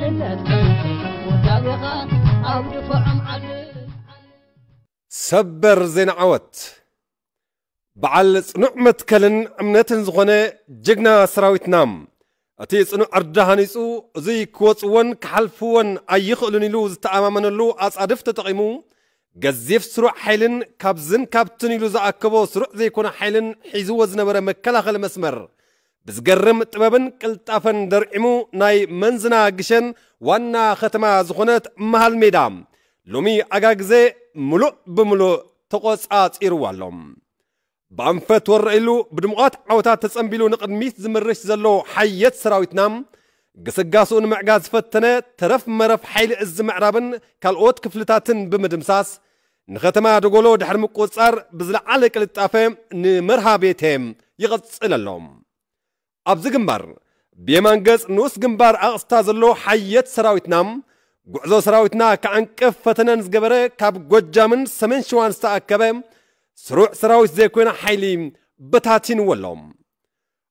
መንነት ወዳቤኻ ኣብ ድፍዖም ዓዲ። ሰበር ዜና ዓወት። በዓል ጽኑዕ መትከልን እምነትን ዝኾነ ጅግና ሰራዊትና፣ እቲ ጽኑዕ ዕርዲ ሃኒጹ፣ እዙይ ክወጽዎን ክሓልፍዎን ኣይኽእሉን ኢሉ ዝተኣማመነሉ ኣጻድፍ ተጠቒሙ፣ ገዚፍ ስሩዕ ሓይልን ካብዝን ካብትን ኢሉ ዝኣከቦ ስሩዕ ዘይኮነ ሓይልን ሒዝዎ ዝነበረ መከላኸሊ መስመር ብዝገርም ጥበብን ቅልጣፈን ደርዒሙ፣ ናይ መንዝና ግሸን ዋና ከተማ ዝኾነት መሃል ሜዳ ሎሚ ኣጋግዘ ምሉእ ብምሉእ ተቖጻጺርዋ ኣሎ። ብኣንፈት ወረ ኢሉ ብድሙቓት ዓወታት ተጸንቢሉ ንቕድሚት ዝምርሽ ዘሎ ሓየት ሰራዊትና፣ ግስጋስኡ ንምዕጋት ዝፈተነ ተረፍ መረፍ ሓይሊ እዚ ምዕራብን ካልኦት ክፍልታትን ብምድምሳስ፣ ንኸተማ ደጎሎ ድሕሪ ምቁጽጻር ብዝለዓለ ቅልጣፈ ንመርሃ ቤቴ ይቕጽል ኣሎ። ኣብዚ ግንባር ብየማን ገጽ ንኡስ ግንባር ኣቕስታ ዘሎ ሓየት ሰራዊትና፣ ጉዕዞ ሰራዊትና ክዓንቅፍ ፈተነ ንዝገበረ ካብ ጎጃምን ሰሜን ሸዋን ዝተኣከበ ስሩዕ ሰራዊት ዘይኮነ ሓይሊ በታቲንዎ ኣሎ።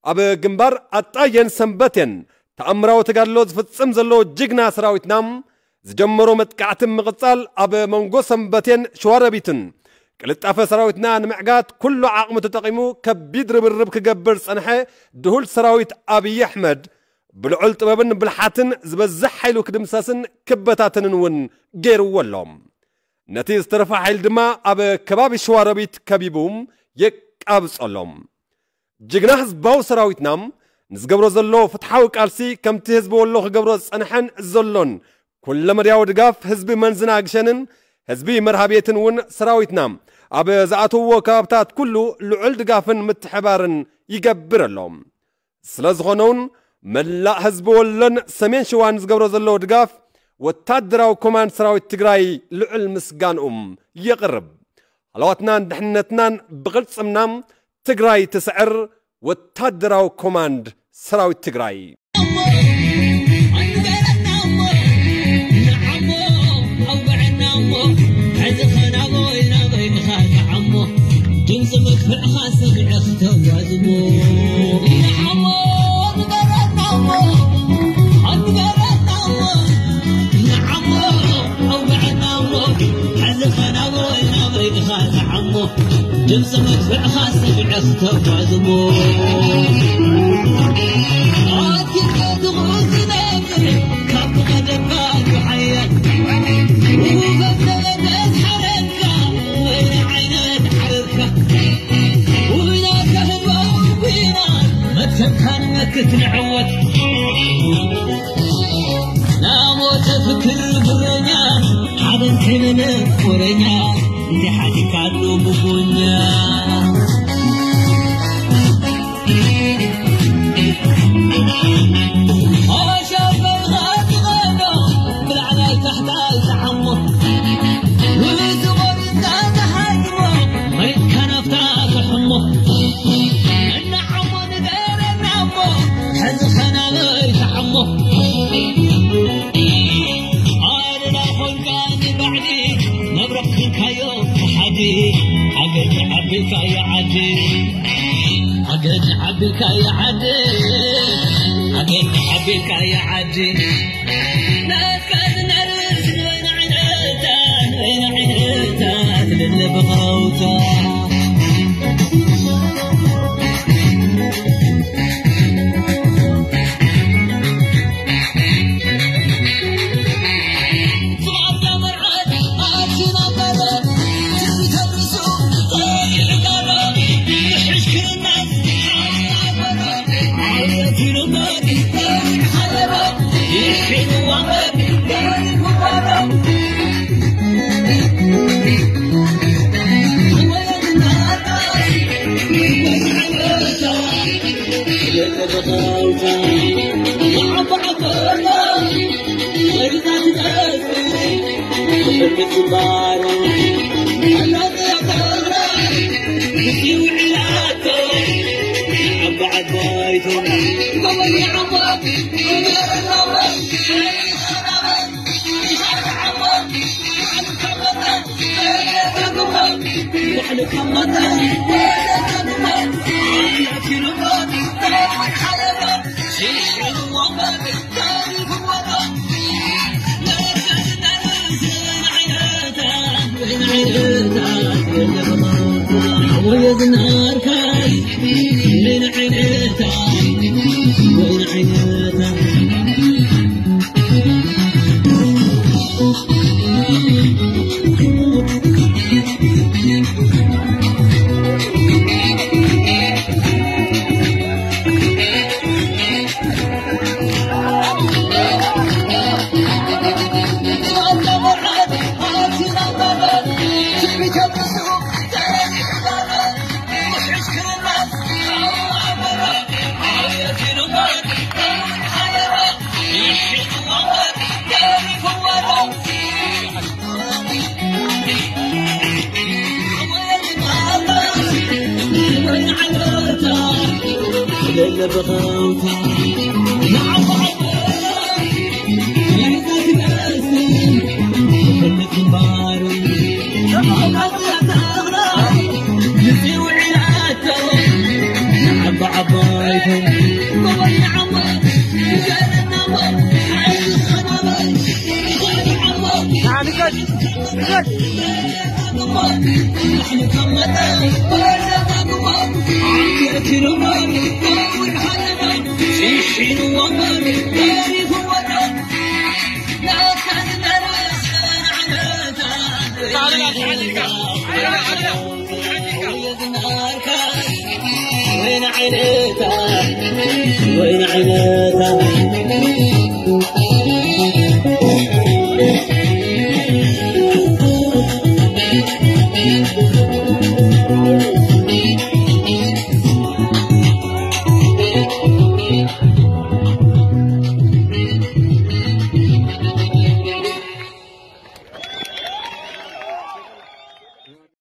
ኣብ ግንባር ኣጣየን ሰንበቴን ተኣምራዊ ተጋድሎ ዝፍጽም ዘሎ ጅግና ሰራዊትና፣ ዝጀመሮ መጥቃዕቲ ምቕጻል፣ ኣብ መንጎ ሰንበቴን ሸዋሮቢትን ቅልጣፈ ሰራዊትና ንምዕጋት ኩሉ ዓቕሙ ተጠቒሙ ከቢድ ርብርብ ክገብር ዝጸንሐ ድሁል ሰራዊት ኣብይ ኣሕመድ፣ ብልዑል ጥበብን ብልሓትን ዝበዝሕ ሓይሉ ክድምሰስን ክበታተንን እውን ገይርዎ ኣሎ። ነቲ ዝተረፈ ሓይሊ ድማ ኣብ ከባቢ ሸዋሮቢት ከቢቡ የቃብጾ ኣሎ። ጅግና ህዝባዊ ሰራዊትና ንዝገብሮ ዘሎ ፍትሓዊ ቃልሲ፣ ከምቲ ህዝቢ ወሎ ክገብሮ ዝጸንሐን ዘሎን ኩለመዳያዊ ድጋፍ ህዝቢ መንዝና ግሸንን ህዝቢ መርሃቤትን እውን ሰራዊትና ኣብ ዝኣተውዎ ከባብታት ኩሉ ልዑል ድጋፍን ምትሕባርን ይገብር ኣሎ። ስለ ዝኾነ እውን መላእ ህዝቢ ወሎን ሰሜን ሸዋን ዝገብሮ ዘሎ ድጋፍ ወታደራዊ ኮማንድ ሰራዊት ትግራይ ልዑል ምስጋንኡም የቕርብ። ሃለዋትናን ድሕነትናን ብቕልጽምና ትግራይ ትስዕር። ወታደራዊ ኮማንድ ሰራዊት ትግራይ። ድምፂ መድፍዕኻ ሰሚዐ ክተዋዝሞ። ንዓሞ ንገረና እሞ፣ ንገረና እሞ፣ ንዓሞ ኣውግዐና እሞ፣ ሕዚ ኸ ናበይ ናበይ ኢኻ ትዓሞ? ድምፂ መድፍዕኻ ሰሚዐ ክተጓዝሞ። ኣኪልካ ትኹን ዝነብር ካብ ዝቐደምካ ዝሓየል። ውህበት ዘበለ ዝሓረድካ፣ ወይኒ ዓይነት ሓረርካ። ውብና ከህባው ቢና፣ መትከልካ ንመክት ንዕወት። ናሞተ ፍክር ጉረኛ፣ ሓበን ከይመነ ወረኛ፣ እንተ ሓዲካሉ ብጎኛ። ሸበልኻ ትቐዶ፣ ብላዕላይ ታሕታይ ትዓሞ። ንዝቖርጻ ትሃድሞ፣ መሬትካ ናፍታ ትሕሞ። እናዓሞ ንገረና እሞ፣ ሕዚ ኸናበይ ትዓሞ። ኣደዳ ኾንካ ንባዕዲ፣ መብረቕ ኾንካዮ ሓዲ። ኣገጭ ዓቢልካዮ ዓዲ። ኣገጭ ዓቢልካዮ ዓዲ። ኣገጭ ዓቢልካዮ ዓዲ። ናትካ ዝናርስ ወይኒ ዓይነታት፣ ወይኒ ዓይነታት፣ ልለ ብቕረውታ።